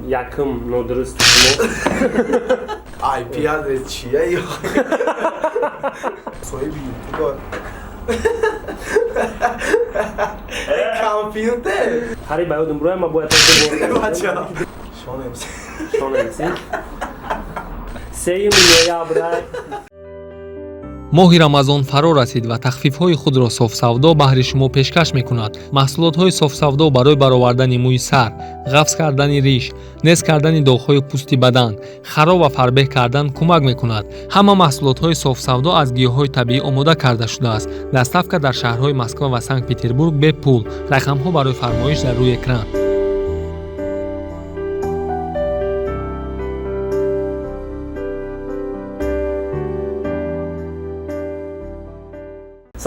Якум нодуруст шумо. IP адрес чия ё? Соҳиби ютуба. Компютер. Қариб ба ёдум буроя, ма бояд Бача. Шонемс. Шонемси. 3 ноябр. Моҳи Рамазон фаро расид ва тахфифҳои худро Софсавдо баҳри шумо пешкаш мекунад. Маҳсулотҳои Софсавдо барои баровардани мӯи сар, ғафз кардани риш, нез кардани доғҳои пӯсти бадан, хароб ва фарбеҳ кардан кӯмак мекунад. Ҳама маҳсулотҳои Софсавдо аз гиёҳҳои табиӣ омода карда шудааст. Доставка дар шаҳрҳои Москва ва Санкт Петербург бепул. Рақамҳо барои фармоиш дар рӯи экран.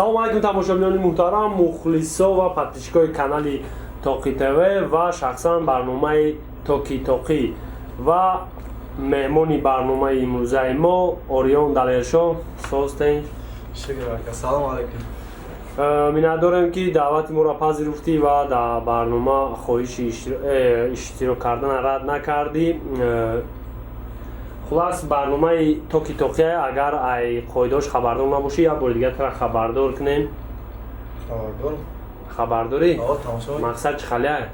Салому алайкум, тамошобинони муҳтарам, мухлисо ва подписчикои канали Тоқи ТВ ва шахсан барномаи Токи Тоқӣ ва меҳмони барномаи имрӯзаи мо Ориён Далершо. Созтен? Шукр ака. Салому алайкум. Миннатдорем, ки даъвати моро пазируфтӣ ва дар барнома хоҳиши иштирок кардана рад накардӣ. Хулас, барномаи Токи Тоқия, агар ай қоидаош хабардор набошӣ, як бори дигар тара хабардор кунем. Хабардор. Хабардорӣ? О, тамошо. Мақсад чӣ халия?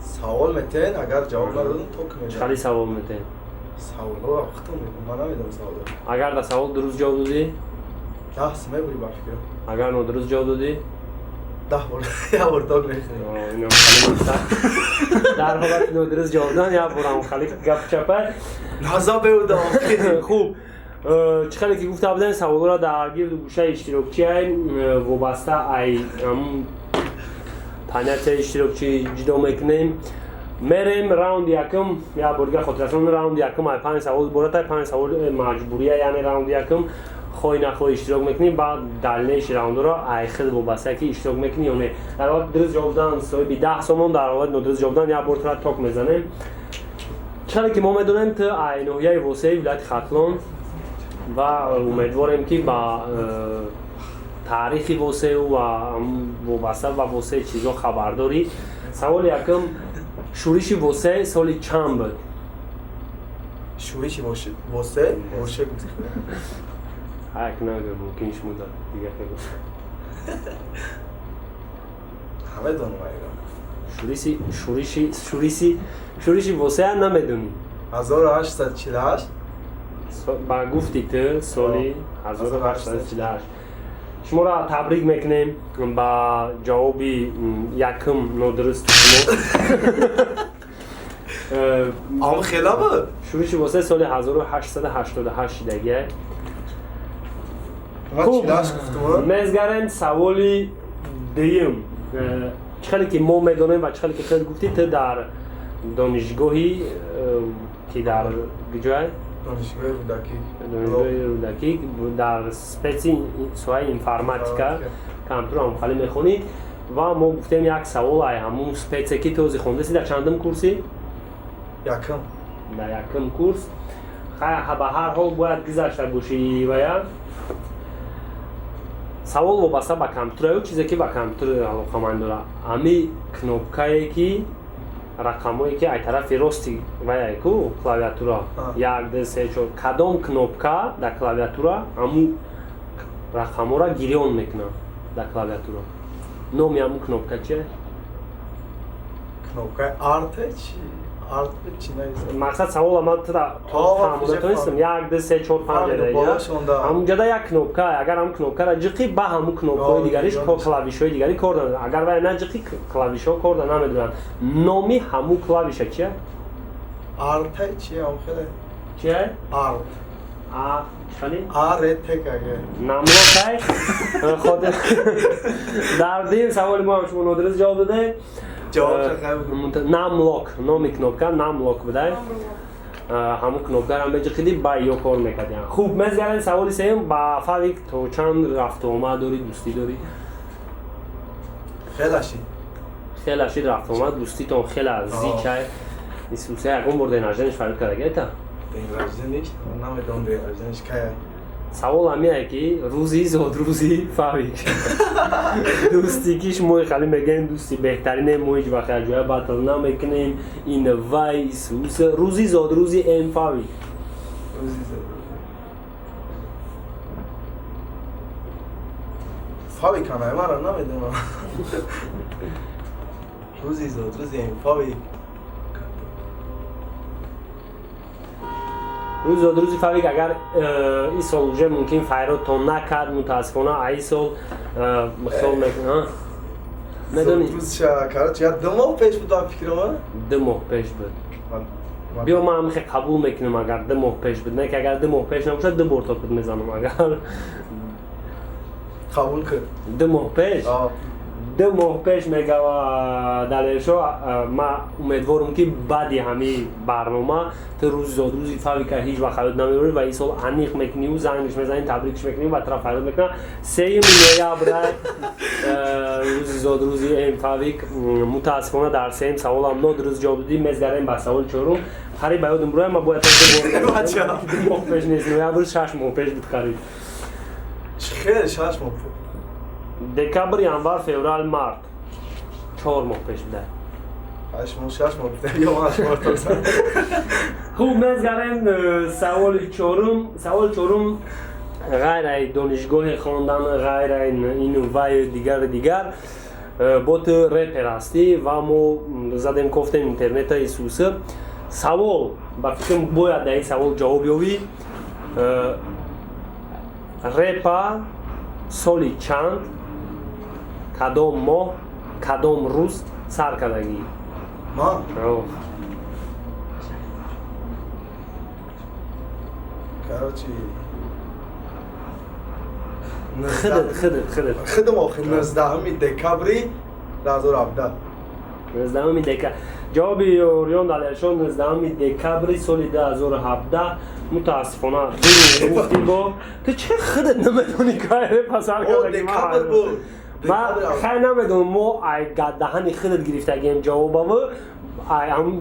Савол метен, агар ҷавоб надодам, ток Чӣ мезанам. хали савол метен? Саволро вақтон мегӯм, ман намедонам саволро. Агар дар савол дуруст ҷавоб додӣ? 10 сум мебурӣ, ба фикрам. Агар нодуруст ҷавоб додӣ? 10 бор, як бор ток мехӯрӣ. О, инам хали мақсад. Дар ҳолати нодуруст ҷавоб додан як борам хали гап чапай. Наза беудам. Хуб, чӣ хеле ки гуфта будем, саволҳоро дар гирду гӯшаи иштирокчиай вобаста ай ҳамун понятияи иштирокчӣ ҷудо мекунем. Мерем раунди якум. Як бор дигар хотиррасон: раунди якум ай панҷ савол иборат, ай панҷ савол маҷбурия, яъне раунди якум хоҳӣ нахоҳӣ иштирок мекунӣ. Баъд дальнейший раундҳоро ай хел вобаста ки иштирок мекунӣ ё не. Дар ҳолати дуруст ҷавоб додан соҳиби 10 сомон, дар ҳолати нодуруст ҷавоб додан як бор тура ток мезанем. Чӣ хеле ки мо медонем, ту ай ноҳияи Восеи вилояти Хатлон ва умедворем, ки ба таърихи Восею ва вобаста ба Восеи чизо хабардорӣ. Саволи якум: шӯриши Восе соли чанд буд? Шӯриши восе, воше гуфт. Ҳак нагӯ, мумкин шумо дар дигар хел. Намедонам айга. Шӯриши шӯриши шӯриши шӯриши Восея намедонӣ? 1848. Ба гуфти ту, соли 1848. Шуморо табрик мекунем ба ҷавоби якум нодурусти шумо. Ам хела буд? Шӯриши Восе соли 1888 шидагия. Ман Хуб. 48 гуфтум. Мезгарем саволи дуюм. Чӣ хеле ки мо медонем ва чӣ хеле ки хел гуфтӣ, ту дар донишгоҳи ки дар ҷой Донишгоҳи Рӯдакӣ. Донишгоҳи Рӯдакӣ дар специ соҳаи информатика, компютер ҳамхалӣ мехонӣ ва мо гуфтем, як савол ай ҳамун спеце ки ту ҳозир хондаси. Дар чандум курсӣ? Якум. Дар якум курс. Ба ҳар ҳол бояд гузашта бошӣ. Вая савол вобаста ба компютераю чизе ки ба компютер алоқаманд дорад. Ҳами кнопкае ки рақамое ки ай тарафи рости ваяй ку клавиатура, як, ду, се, чор, кадом кнопка дар клавиатура ҳамун рақамҳоро гирён мекунад дар клавиатура? Номи ҳамун кнопка чия? Кнопкаи Alt чи? Alt чи нависад? Мақсад савола ман тура фаҳмода тонистам: як, ду, се, чор, панҷ. Ҳамунҷода як кнопка, агар ҳамун кнопкара ҷиқӣ, ба ҳамун кнопкаҳои дигариш, клавишҳои дигари кор надорад. Агар вай наҷиқӣ, клавишҳо кор намедоранд. Номи ҳамун клавиша чия? Alt чи ам хеле? Чия? Alt. А чали? А Р Т К Г. Намлокай. Хотир дар дим саволи мо ҳам шумо нодуруст ҷавоб додед. Num Lock, номи кнопка Num Lock будай. Ҳамун кнопкаро меҷиқидӣ, ба ё кор мекардиям. Хуб, мезгарем саволи сеюм. Ба Фавик то чанд рафтуомад дорӣ, дӯстӣ дорӣ? Хела шид. Хела шид рафтуомад, дӯститон хела зичай. Исуса ягон бор день рождениш фарёд кардагиета? День рождениш? Намедонам день рождениш кая. Савол ҳамиае, ки рӯзи зодрӯзи Фавик, дӯсти ки шумо хали мегӯем, дӯсти беҳтарине, мо ҳеҷ вақт якҷоя батл намекунем, ин вай исус, рӯзи зодрӯзи М Фавик. Рӯзи зодрӯз Фавик ана мара намедонам. Рӯзи зодрӯзи Фавик. Рӯзи зодрӯзи Фавик, агар ин сол уже мумкин файродтон накард, мутаассифона, ай сол хиёл мекунам, медонӣ. Зодрӯзша, короче, я 2 моҳ пеш буд, ба фикрам. 2 моҳ пеш буд. Биё, ман ҳамихе қабул мекунам, агар 2 моҳ пеш буд. Не ки агар 2 моҳ пеш набошад, ду бор токут мезанам, агар Қабул кун. 2 моҳ пеш. 2 моҳ пеш мегава Далершо. Ма умедворам, ки баъди ҳамин барнома ту рӯзи зодрӯзи Фавика ҳеҷ вақт ҳаёт намеёрӣ ва ин сол аниқ мекуниву зангш мезанӣ, табрикш мекунӣ ва тура файрод мекунад. 3 ноябра рӯзи зодрӯзи М Фавик. Мутаассифона, дар сеюм саволам нодуруст ҷавоб додӣ. Мезгарем ба саволи чорум. Қариб ба ёдам буроям, ма бояд 2 моҳ пеш нест, ноябр, 6 моҳ пеш буд қариб. Хеле 6 моҳ? Декабр, январ, феврал, март, 4 моҳ пеш буда. 8 моҳ, 6 моҳ ё 8 моҳ. Хуб, мезгарем саволи чорум. Саволи чорум: ғайр ай донишгоҳи хондан, ғайр ай ину ваю дигару дигар, бо ту репер ҳастӣ ва мо задем, кофтем интернета исуса. Савол, ба фикрам, бояд дар ин савол ҷавоб ёбӣ. Репа соли чанд, кадом моҳ, кадом рӯз сар кардагӣ? Ма? О. Короче, Худат, худат, худат. Худам охир, 19 декабри 2017. 19 декабр. Ҷавоби Ориён Далершон: 19 декабри соли 2017. Мутаассифона, дурӯғ гуфтӣ. Бо ту чӣ худат намедонӣ, кай репа сар О, кардагӣ? декабр буд. Ма хай намедонам, мо ай даҳани худат гирифтагием ҷавобаву ай ҳам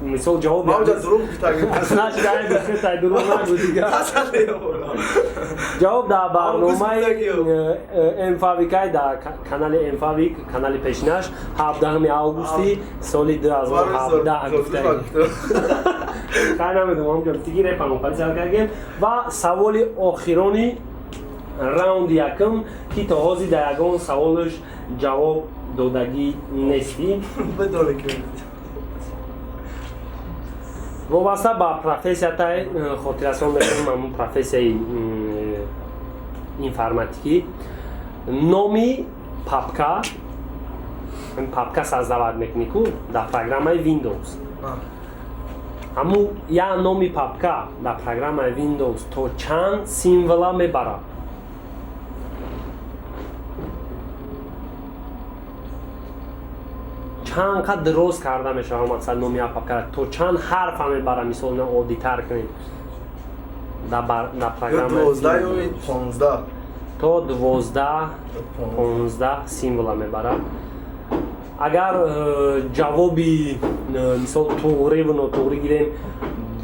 мисол ҷавоб. Ма уҷа дурӯғ гуфтагим. Значит, ай бихет, ай дурӯғ нагӯ дигар. Ҷавоб дар барномаи Мфавикай, дар канали Мфавик, канали пешинаш, 17 августи соли 2017 гуфтагӣ. Хай намедонам, ҳамҷо гуфтагӣ репа нохали сар кардагем. Ва саволи охирони раунди якум, ки то ҳозир дар ягон саволаш ҷавоб додагӣ нестӣ. Бидонӣ ки Вобаста ба профессиятай, хотиррасон мекунам, ҳамун профессияи информатикӣ, номи папка, папка создавать мекунӣ ку дар программаи Windows, ҳамун як номи папка дар программаи Windows то чанд символа мебарад? Чанд қад дроз карда мешавад, мақсад, номи як папка то чанд ҳарфа мебарад? Мисол, ина оддитар кунем, дар программа 12 ё 15. То 12, 15 символа мебарад. Агар ҷавоби мисол туғриву нотуғрӣ гирем,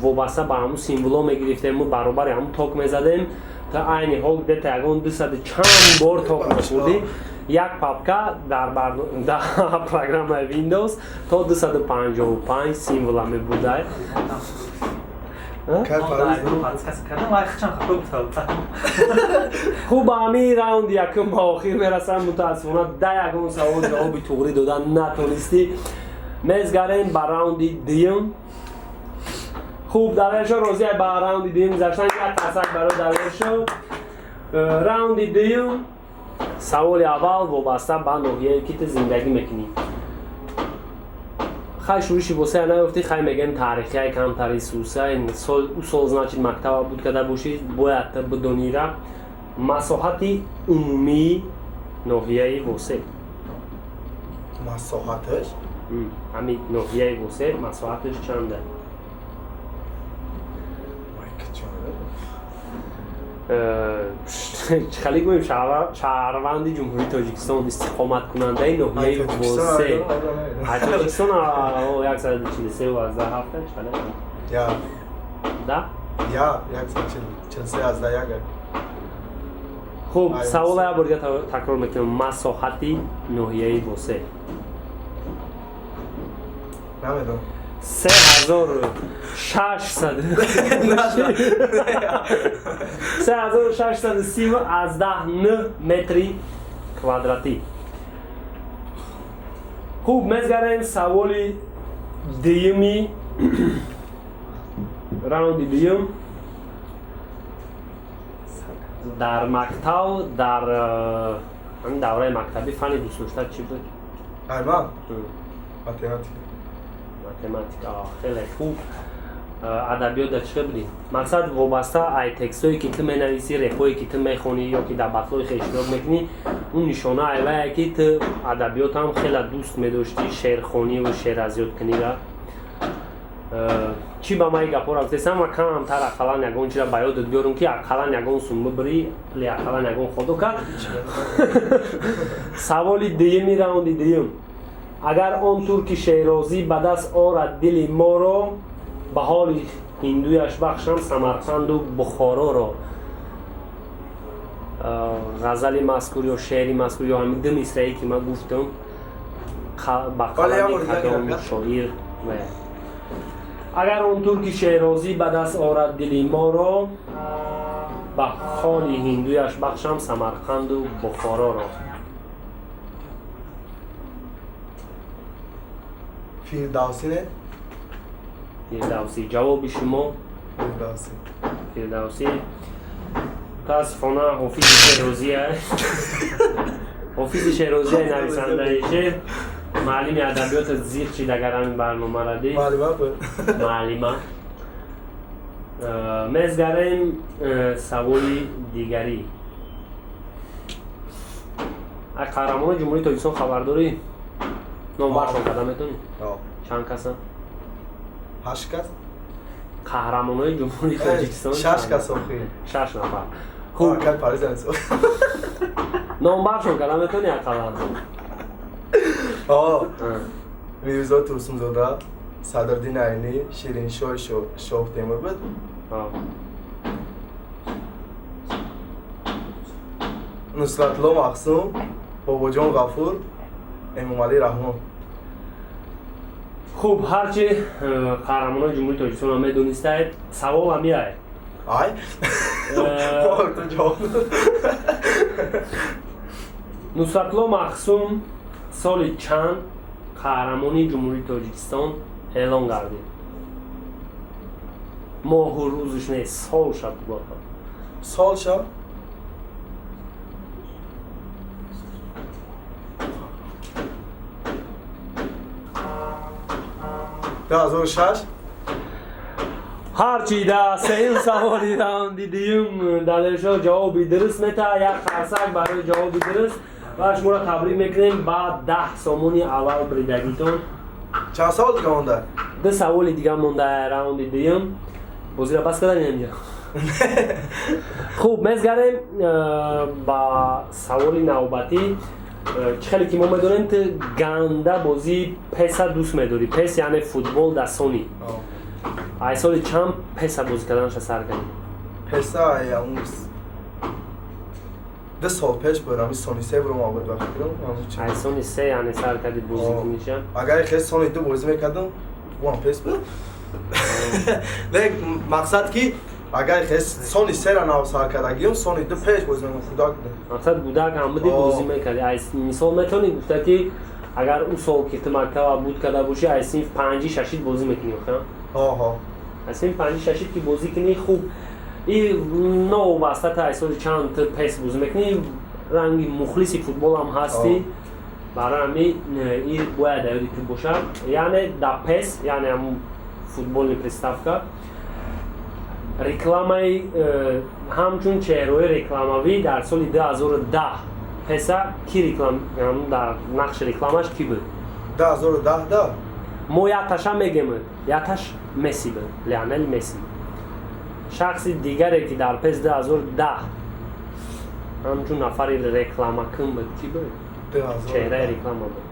вобаста ба ҳамун символо мегирифтему баробари ҳамун ток мезадем, то айни ҳол где-то ягон дусаду чанд бор ток мехӯрдӣ. Як папка дар программаи Windows то 255 символа мебудай. Кай Париз? Хуб, ба ҳамин раунди якум ба охир мерасам. Мутаассифона, да ягон савол ҷавоби туғрӣ додан натонистӣ. Мезгарем ба раунди дуюм. Хуб, Далершо розия ба раунди дуюм гузаштан. Як қарсак барои Далершо. Раунди дуюм, саволи аввал вобаста ба ноҳияе, ки ту зиндагӣ мекунӣ. Хай, шӯриши босая наёфтӣ, хай, мегӯем, таърихияй камтари сусай ӯ сол, значит, мактаба буд карда бошӣ, бояд ту бидонира. Масоҳати умумии ноҳияи Восе. Масоҳаташ? Ҳамин ноҳияи Восе масоҳаташ чанда? Вай, кичоне. Чӣ хеле гӯем, шаҳрванди Ҷумҳурии Тоҷикистон, истиқоматкунандаи ноҳияи Восе. Ай Тоҷикистон 143 аз ҳафта чӣ хеле? Я. Да. Я, 143,1. Хуб, савола як бор дига такрор мекунам. Масоҳати ноҳияи Восе. Намедонам. 3600 3630,9 метри квадратӣ. Хуб, мезгарем саволи дуюми раунди дуюм. Дар мактаб, дар ҳамин давраи мактабӣ фанни дӯстдошта чӣ буд? Айман? Математика. Математика, хеле хуб. Адабиёт дар чӣ будӣ? Мақсад вобаста ай текстҳое ки ту менависӣ, репҳое ки ту мехонӣ ё ки дар батлҳои хел иштирок мекунӣ, он нишона айвае ки ту адабиётам хеле дӯст медоштӣ, шеърхониву шеър азёдкуниро. Чӣ ба ман гапҳоро гуфтесам, ма камтар ақаллан ягон чизро ба ёдат биёрам, ки ақаллан ягон сум бибирӣ, пули ақаллан ягон ходо кард. Саволи дуюми раунди дуюм. Агар он турки шерозӣ ба даст орад дили моро, ба ҳоли ҳиндуяш бахшам Самарқанду Бухороро. Ғазали мазкур ё шеъри мазкур ё ҳамин ду мисрае ки ман гуфтам, ба қалами кадом шоир? Агар он турки шерозӣ ба даст орад дили моро, ба холи ҳиндуяш бахшам Самарқанду Бухороро. Фирдавсӣ не? Фирдавсӣ. Ҷавоби шумо? Фирдавсӣ. Фирдавсӣ. Мутаассифона, Ҳофизи Шерозия. Ҳофизи Шерозия нависандаи шеър. Муаллими адабиётат зиқ шид, агар ҳамин барномаро дид. Муаллима буд. Муаллима. Мезгарем саволи дигарӣ. Ай қаҳрамонои Ҷумҳурии Тоҷикистон хабардорӣ? Номбаршон карда метавонӣ? Чанд каса? Ҳашт кас. Қаҳрамонои Ҷумҳурии Тоҷикистон? Шаш кас охир. Шаш нафар. Хуб. Номбаршон карда метавонӣ ақаллан? Мирзо Турсунзода, Садриддин Айнӣ, Шириншоҳи Шоҳтемур буд. Нусратулло Махсум, Бобоҷон Ғафур, Эмомалӣ Раҳмон. Хуб, ҳарчи қаҳрамонои Ҷумҳурии Тоҷикистонро медонистаед, савол ҳамиае. Ай? Нусратулло Махсум соли чанд қаҳрамони Ҷумҳурии Тоҷикистон эълон гардид? Моҳу рӯзш не, сол шаб бугоҳ. Сол шаб? 2006. Ҳарчи да сеюм саволи раунди дуюм Далершоҳ ҷавоби дуруст метаҳад. Як қарсак барои ҷавоби дуруст ва шуморо табрик мекунем ба 10 сомони аввал бридагитон. Чанд савол дига монда? Ду саволи дига монда раунди дуюм. Бозиро бас кардан инҷа. Хуб, мезгарем ба саволи навбатӣ. Чӣ хеле ки мо медонем, ту ганда бозии песа дӯст медорӣ. Пес, яъне футбол дар Сони. Ай соли чанд песа бозӣ карданаша сар кардӣ? Песа 2 сол пеш буд, ами сони се бурома буд, ба фикрам. Ай сони се, яъне сар кардӣ бозӣ куниша? Агар хел сони ду бозӣ мекардам, уам пес буд. Не, мақсад ки агар хел сони сера нав сар кардагиам, сони ду пеш бозӣ мекардам, худак будам. Мақсад, гудак ҳам будӣ, бозӣ мекардӣ. Ай мисол метавонӣ гуфта, ки агар ӯ сол ки ту мактаба буд карда бошӣ, ай синф панҷи шашид бозӣ мекунӣ, охир? Ҳо. Ай синф панҷи шашид ки бозӣ кунӣ. Хуб, и новобаста та ай соли чанд ту пес бозӣ мекунӣ, ранги мухлиси футболам ҳастӣ, барои ҳамин и бояд дар ёди ту бошад. Яъне дар пес, яъне ҳамун футбольный приставка, рекламаи ҳамчун чеҳраҳои рекламавӣ дар соли 2010 песа ки реклам, дар нақши рекламаш ки буд? 2010 да? Мо якташа мегем, якташ Месси буд, Лионел Месси. Шахси дигаре ки дар пес 2010 ҳамчун нафари рекламакун буд, ки буд, чеҳраи реклама буд?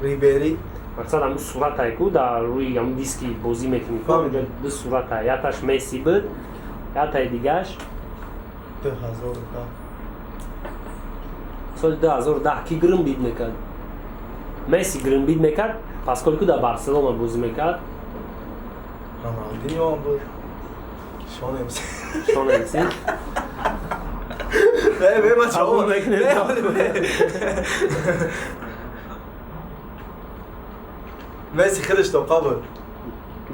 Рибери. Мақсад ҳамун суратае ку дар рӯи ҳамун диски бозӣ мекунӣ ку, Фаҳмидам. онҷо ду сурата, яташ Месси буд, ятаи дигаш. 2010. Соли 2010 ки гринбид мекард? Месси гринбид мекард, поскольку дар Барселона бозӣ мекард. Роналдиньо ҳам буд. Шон МС. Шон МС. Не, не, ман Қабул ҷавоб мекунем. Не, не. Месси худаш тоқа буд.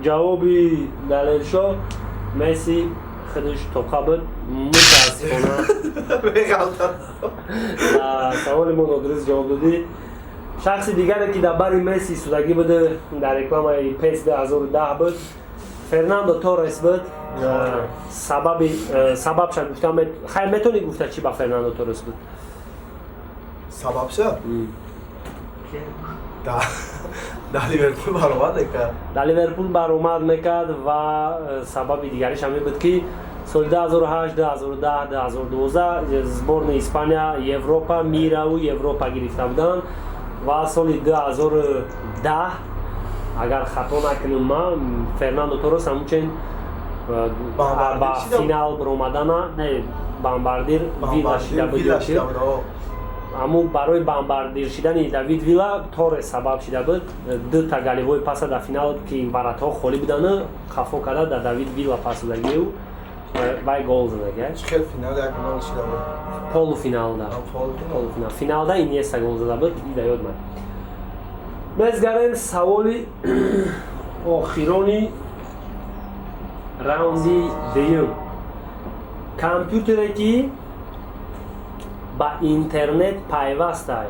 Ҷавоби Далелшо: Месси худаш тоқа буд. Мутаассифона, Меғалтад. ба саволи мо нодуруст ҷавоб додӣ. Шахси дигаре, ки дар бари Месси судагӣ буде дар рекламаи PES 2010 буд, Фернандо Торрес буд. Сабаби сабабша гуфта, хайр, метавонӣ гуфта, чӣ ба Фернандо Торрес буд? Сабабша? Дар Ливерпул баромад мекард. Дар Ливерпул баромад мекард ва сабаби дигариш ҳамин буд, ки соли 2008, 2010, 2012 сборная Испания Европа мираву Европа гирифта буданд ва соли 2010, агар хато накунам, ман Фернандо Торрес ҳамчунин Бомбардир ба шида буд. финал баромадана, не, бомбардир Вилла шида буд Вилла ё чӣ? шида буд, о. Аммо барои бомбардир шидани Давид Вилла Торрес сабаб шида буд. Дута голевой паса дар финал, ки варатҳо холӣ будану, хафо карда дар Давид Вилла пас додагиу вай гол задага. Чӣ хел финал 1-0 шида буд? Полуфиналда. А, полуфинал. Полуфинал, финалда Иньеста гол зада буд, ида ёд ман. Мезгарем саволи охирони раунди дуюм. Компютере, ки ба интернет пайвастай,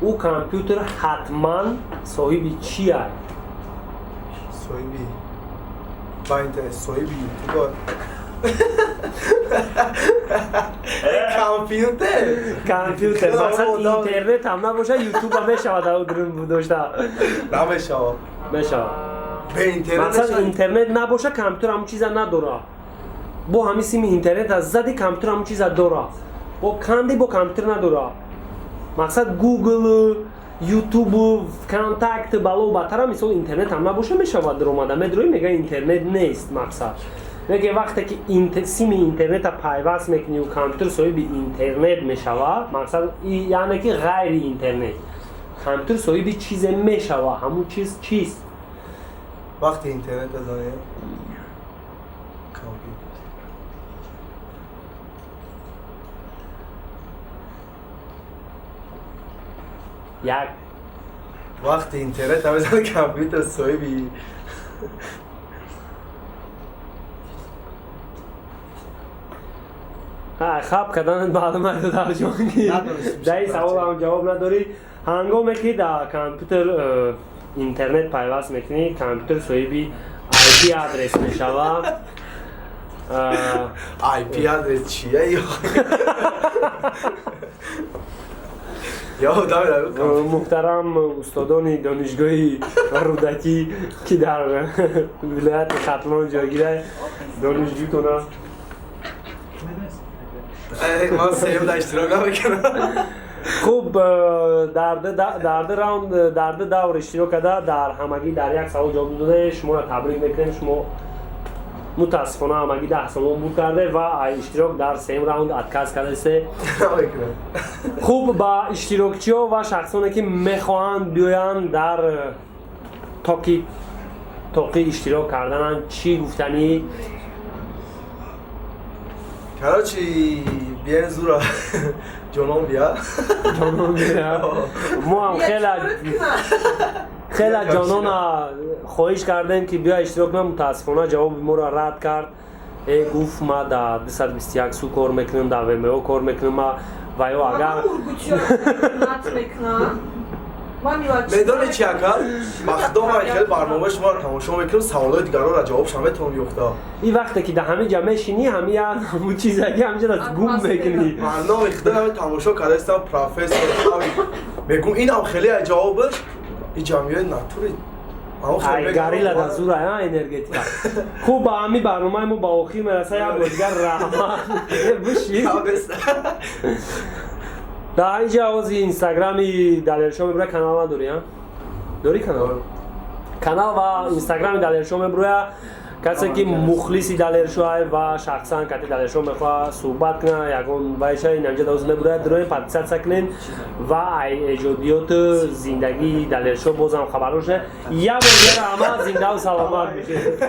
ӯ компютер ҳатман соҳиби чиай? Соҳиби ба интернет, соҳиби ютуб. Компютер. Компютер, мақсад, интернет ҳам набошад, ютуба мешавад дошта? Намешавад. Мешавад. Бе интернет Мақсад, мешавад. интернет набоша, компютер ҳамун чиза надора. Бо ҳамин сими интернет аз зади, компютер ҳамун чиза дора, бо канди, бо компютер надора. Мақсад, Гугл, Ютуб, Вконтакт, бало батара, мисол, интернет ҳам набоша, мешавад. Даромада медрои, мега интернет нест. Мақсад, меге вақте ки сими интернета пайваст мекунию компютер соҳиби интернет мешавад, мақсад, яъне ки ғайри интернет компютер соҳиби чизе мешавад, ҳамун чиз чист? Вақти интернет зане компютер. Як. Вақти интернет мезане, компютер соҳиби Хаб карданат маълум аст, ҷон, ки Надонистем. дар ин савол ҳам ҷавоб надорӣ. Ҳангоме ки дар компютер интернет пайваст мекунӣ, компютер соҳиби IP адрес мешавад. IP адрес чия? Ё дам. Муҳтарам устодони донишгоҳи Рӯдакӣ, ки дар вилояти Хатлон ҷойгир, донишҷӯтона. Ман сеюм дар иштирок намекунам. Хуб, дар ду раунд, дар ду давр иштирок карда, дар ҳамагӣ дар як савол ҷавоб дода, шуморо табрик мекунем. Шумо мутаассифона ҳамагӣ 10 сомон буд карде ва иштирок дар сеюм раунд отказ кардасе. Намекунам. Хуб, ба иштирокчиҳо ва шахсоне, ки мехоҳанд биёянд дар токи тоқӣ иштирок кардананд, чӣ гуфтанӣ? Короче, биен зура, ҷонон бия. Ҷонон бия. Мо ҳам хеле хеле ҷонона хоҳиш кардем, ки биё иштирок кунам, мутаассифона ҷавоби моро рад кард. Гуфт, ма дар 221 су кор мекунам, дар ВМО кор мекунам ма ва ё агар Медони чи, ака? Ба худо, ман хеле барномаи шуморо тамошо мекунам, саволҳои дигарро ҷавобшам метавонам ёфта. Ин вақте ки дар ҳамин ҷа мешинӣ, ҳамин як ҳамун чизаки ҳамин ҷа гум мекунӣ. Барномаи худо ҳами тамошо кардаистам, профессор мегум, инам хеле ҷавобаш и ҷамъияи натури. Ай горилла дар зура энергетика. Хуб, ба ҳамин барномаи мо ба охир мерасад. Як бор дигар раҳмат. Биши дар ин ҷа, ози инстаграми Далершо мебура, канал надорӣ? Дорӣ канал? Канал ва инстаграми Далершо мебурӯя. Касе ки мухлиси Далершоай ва шахсан кати Далершо мехоҳа суҳбат куна, ягон вайша инамҷа доз мебурӯяд, дурои подписаться кунен ва ай эҷодиёту зиндагии Далершо бозам хабардор шуда. Як бор дигар, ҳама зиндаву саломат бошед.